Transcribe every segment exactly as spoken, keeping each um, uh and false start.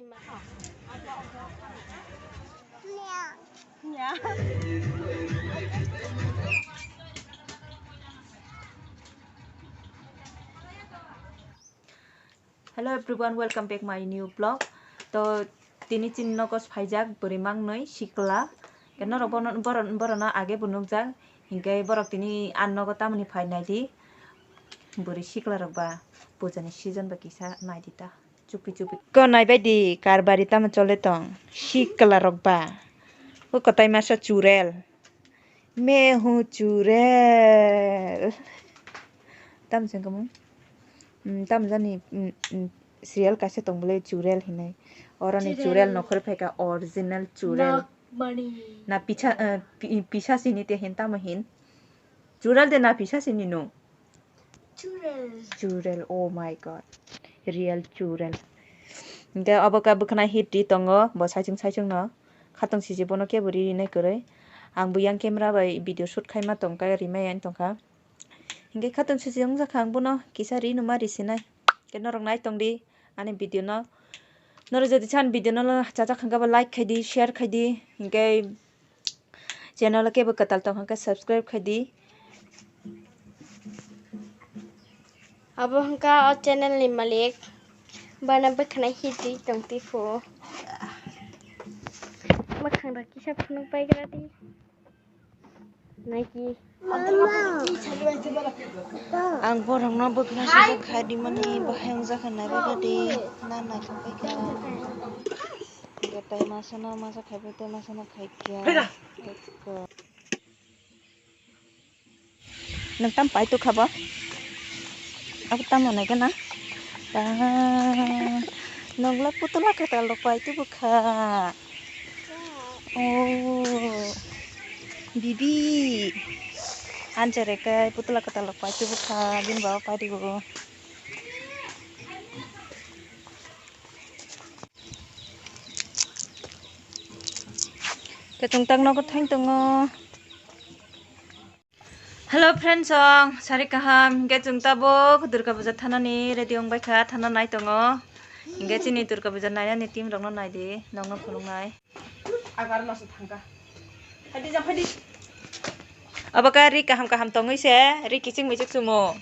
Hello everyone, welcome back my new vlog. To tini chini nogo phaijak bwrwi mangnwi sikla. Ke norok bono, boro-, borokno age bo nukjak. Hinkhe borok tini ani nogo tamoni phai naidi. Bwrwi sikla rok ba pujani season ba kisa naidi ta. Chupi chupi. Ko naibaidi karbari tamo chole tong. Sikla rok ba. O kotai masa churel. Mehu churel. Tam jani, mm, mm, serial kaisa tong bole churel hinwi. Oroni churel. Churel nokhor phaikha original churel. Nagmani. Na pisa, eh, pi-, pisa sini te hin tamo hin. Churel de na pisa sini no. Churel. Churel, oh my God. Real churel. Hinkhe obo khe bwkhwnai hit ri tongo, bo saichung saichung no. Khatong siji bono kebo ri rinai kwrwi. Ang bo yang camera bai video shoot khaima tongkha, rimai ani tongkha. Hinkhe khatong siji wngjakha ang bono kisa ri numa ri sinai. Khe norok nai tongdi ani video no. Norok jodi sa ani video no chajak kha khe bo like khaidi, share khaidi. Hinkhe channel o kebo kwtal tong kha khe subscribe khaidi. Abo hwnkha o channel ni malik. Bana bwkhwnai hit ri tong twi phu. Bwkhang rok kisa phunuk pai gra di. Naiki. Ang borokno bwkhwnai sijak kha rimani bahai wngjakha naibagra di. Na naithok pai kha. Tei masa no masa khai pai tei masa no khai kha. Nwng tam pai tukha bo? Abo tamo nai gana? Ba, nwng le putula kwtal rok pai tubukha. Oh, bibi. Anjere kai putula kwtal rok pai tubukha. Bini baba pai rigo. Kachung tak nogo thain tongo. Hello friends, song sari kaham. Hinkhe chwng tabuk Durga Puja thanani ready wng bai kha, thana nai tongo. Hinkhe chini Durga Puja nainani team rokno nai di, nokno phunuknai. Agar masa thangka. Hadi jam hadi. Abo khe ri kaham kaham tongwi se, ri kiching michik chumo.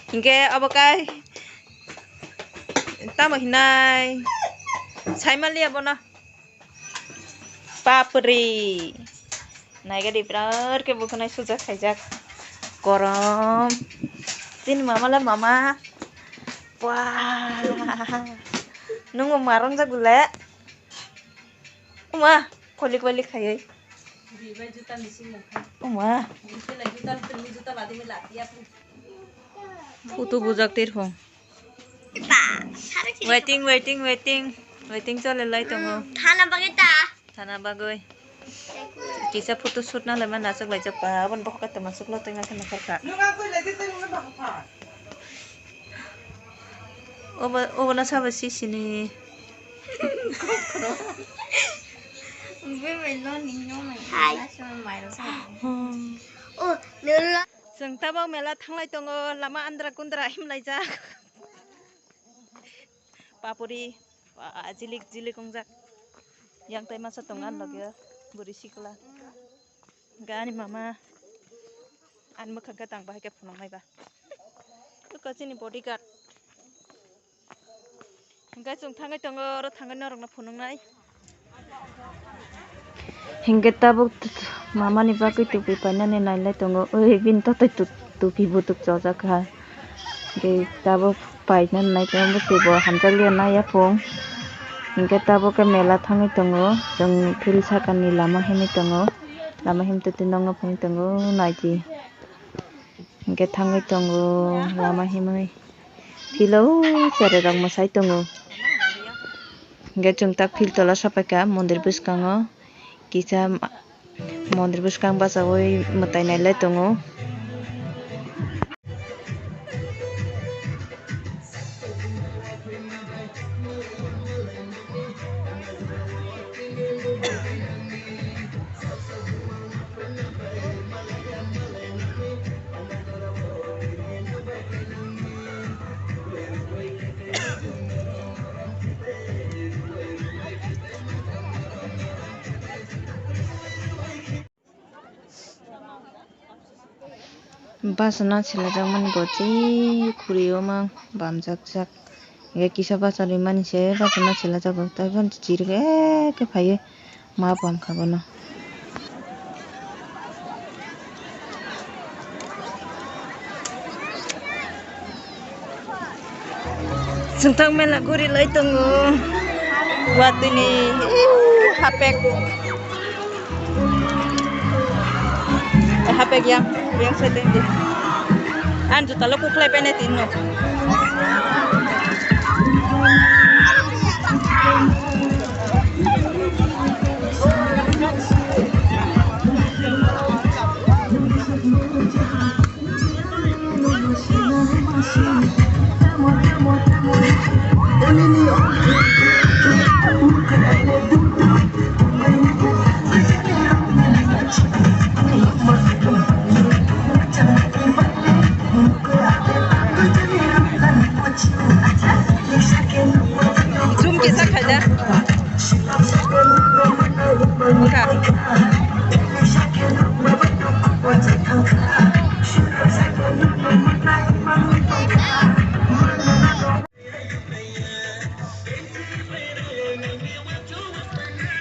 Hinkhe abo khe tamo hinai. Saimaliya bono. Papri. Naigadi birat khe bwkhwnai sujak khaijak. Korom. Chini mama le mama. Wah. Nwng bo ma rongjak gule. Uma, kolik kolik khaiwi. Uma. Photo bujak tirhung. Waiting, waiting, waiting. Waiting chole lai tongo. Thana bagwi ta. Thana bagwi. Kisa photo shoot na laima nasuk laijak pa. Abon bokhok tongma suklo tongma khe nakhar kha. Obo, obo na sabo sisini. Hai. Oh, nula. Chwng tabuk mela thanglai tongo, lama andra kundra himlaijak. Papuri, ba, jilik jilik wngjak. Yang tai masa tongo ani loge, bwrwi sikla. Gani mama, ani mwkhang khe tang bahai khe phunuknai ba. Eko chini bodyguard. Hingke chwng thangwi tongo, oro thangwi norokno phunuknai. Hingke tabuk mamani bagwi tupi painani nailai tongo. Oi, bini totoi tu-, tupi butuk chojak kha. Hingke tabuk painani nai tongo, bwswi bo hamjakliya naiya phung. Hingke tabuk khe mela thangwi tongo. Chwng field sakani lama himwi tongo. Lama himtwi twi nokno phunui tongo, naidi. Hingke thangwi tongo lama himwi. Philo cherai rok mwsai tongo. Hingke chwng tak phil tola sapaikha mondir bwskango. Kisa ma-, mondir bwskang bachaui mwtai nailai tongo. Bachana selajakmani bo je khuri o mang bamjakjak. Hingke kisa bacha rimani se bachana selajago. Tei bo chirigwi eke phaiwi ma bamkha bono. Chwngthang mela guri lai tongo. Watwini, ih, hapek. Eh, hapek yang, yang setting di. An juta lo kuklai painai tinno. Zoom kisa khaida. Wngkha.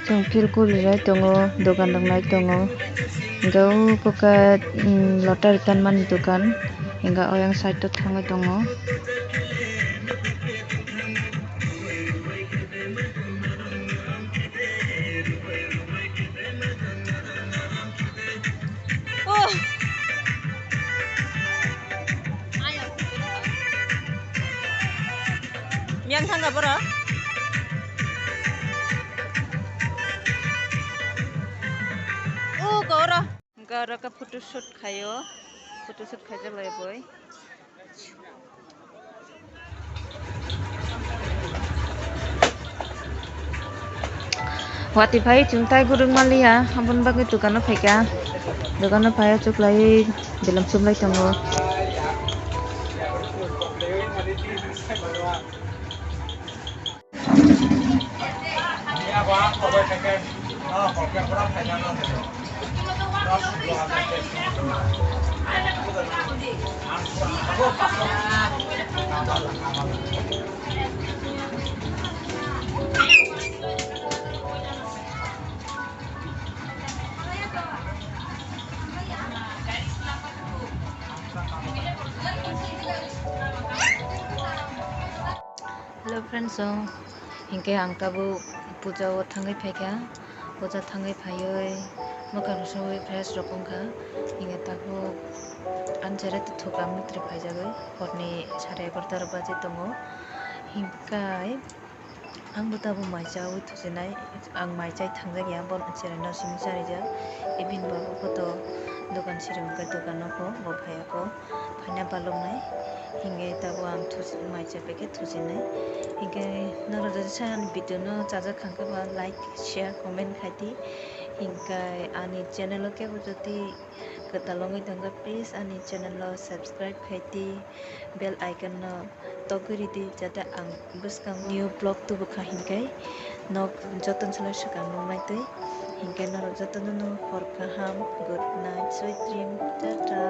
Chwng philkuli nai tongo, dogan rok nai tongo. Hingke o kok ke, mm, lottery tanmani dogan. Hingke oyang side o thangwi tongo. Oh. Miyang thangkha borok. Oh, koro. Hingke oro khe photoshoot khaio, photoshoot khaijak lai boi. Watwi phai chwng tai gurung manliya, aboni bagwi dukano phaikha, dukano phai achuk lai belem chumlai tongo. Hello friends, so, hinkhe ang tabuk puja o thangwi phaikha, puja thangwi phaiwi mwkhang suwi fresh rok wngkha, hinkhe tabuk ani cherai twi thukra mwtri phaijagwi horni sare egarota rok baji tongo, hinkhe ang bo tabuk mai chawi thusinai, ang mai chai thangjak ya, bo cherai no simi charijak, ebini bo poto dokan siri hwnkhe dokan nokho bo phaiya kho. Phaina baloknai, hinkhe tabuk ang thusi-, mai chai paikhe thusinai. Hinkhe norok jodi sa ani video no chajak kha khe ba like, share, comment khai di. Hinkhe ani channel o kebo jodi kwtal wngwi tongkha, please ani channel o subscribe khai di, bell icon no togwi ridi, jate ang bwskang new vlog tubukha hinkhe nok jotono swkang nuknai twi. Hinkhe norok jotono no hor kaham, good night, sweet dream, tata.